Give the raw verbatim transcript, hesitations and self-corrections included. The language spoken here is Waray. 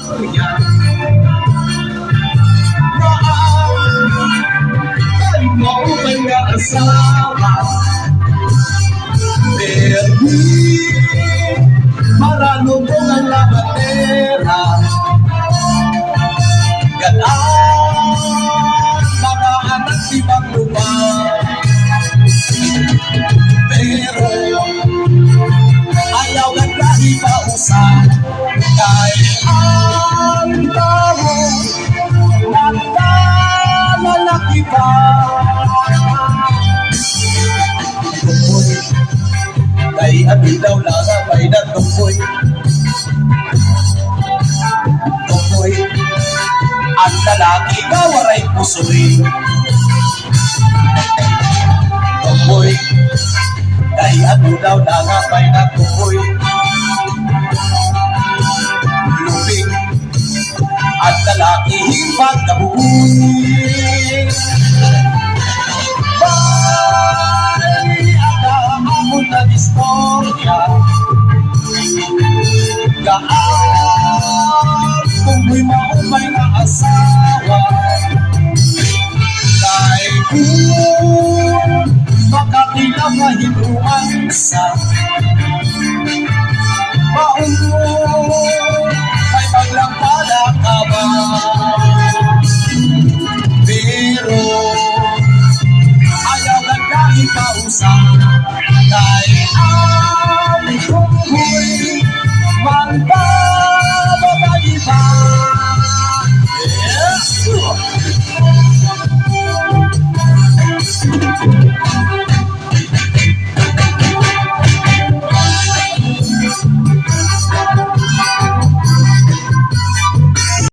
Maan, ay maupay nga asawa. Permi, marano ko nga labatera. Gad-an, mga anak di panglupa. Pero, ayaw gad lahi pa usa. Kay an tawo, nagkalalaki pa. Tumboy, kay ano daw la nga may natumboy. Tumboy, an lalaki nga waray pusoy. Tumboy, kay ano daw la nga may natumboy. Lupig, an lalaki hin pagkabuhi. Bay, ada ako nga istorya. Gaan, tumboy, maupay nga asawa. Kay kun makatilaw nga hin romansa, maupay